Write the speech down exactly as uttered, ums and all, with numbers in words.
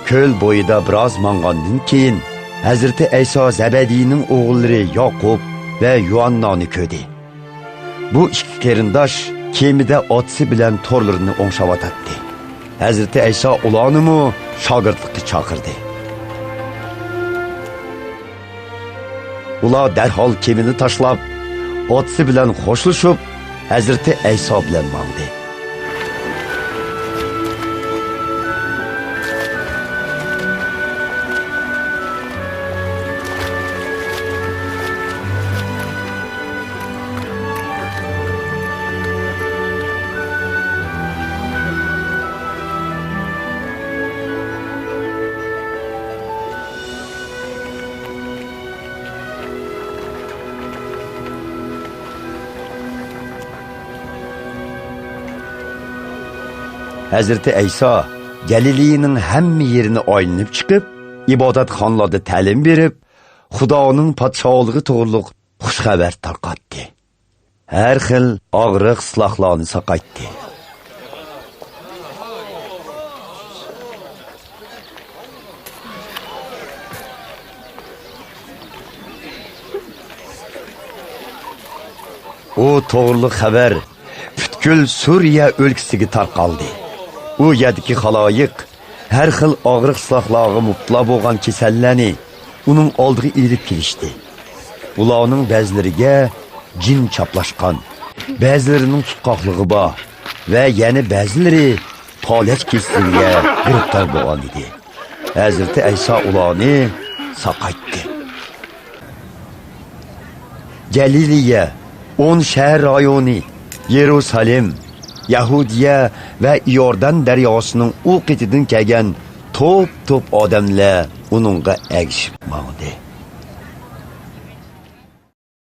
كۆل بويىدا بىراز ماڭغاندىن كېيىن، ھەزرىتى ئەيسا زەبەدىينىڭ ئوغۇللىرى ياقۇپ ۋە يۇھاننانى كۆردى. بۇ ئىككى قېرىنداش كېمىدە ئاتىسى بىلەن تورلىرىنى ئوڭشاۋاتاتتى. ھەزرىتى ئەيسا ئۇلارنىمۇ شاگىرتلىققا چاقىردى. ئۇلار دەرھال كېمىنى تاشلاپ، ئاتىسى بىلەن خوشلىشىپ، ھەزرىتى ئەيسا بىلەن ماڭدى. ھەزرىتى ئەيسا گەلىلىيىنىڭ ھەممە يېرىنى ئايلىنىپ چىقىپ، ئىبادەتخانىلاردا تەلىم بېرىپ، خۇدانىڭ پادىشاھلىقى توغرۇلۇق خۇش خەۋەر تارقاتتى. ھەر خىل ئاغرىق، سىلاھلارنى ساقايتتى. ئۇ توغرىلىق خەۋەر پۈتكۈل سۈرىيە ئۆلكىسىگە تارقالدى. ئۇ يەردىكى خالايىق ھەر خىل ئاغرىق-سىلاھلارغا مۇپتىلا بولغان كېسەللەرنى ئۇنىڭ ئالدىغا ئېلىپ كېلىشتى. ئۇلارنىڭ بەزىلىرىگە جىن چاپلاشقان، بەزىلىرىنىڭ تۇتقاقلىقى بار ۋە يەنە بەزىلىرى پالەچ كېسىلىگە گىرىپتار بولغان ئىدى. ھەزرىتى ئەيسا ئۇلارنى ساقايتتى. گەلىلىيە، ئون شەھەر رايونى، يېرۇسالېم، يەھۇدىيە ۋە ئىيوردان دەرياسىنىڭ ئۇ قېتىدىن كەلگەن توپ-توپ ئادەملەر ئۇنىڭغا ئەگىشىپ ماڭدى.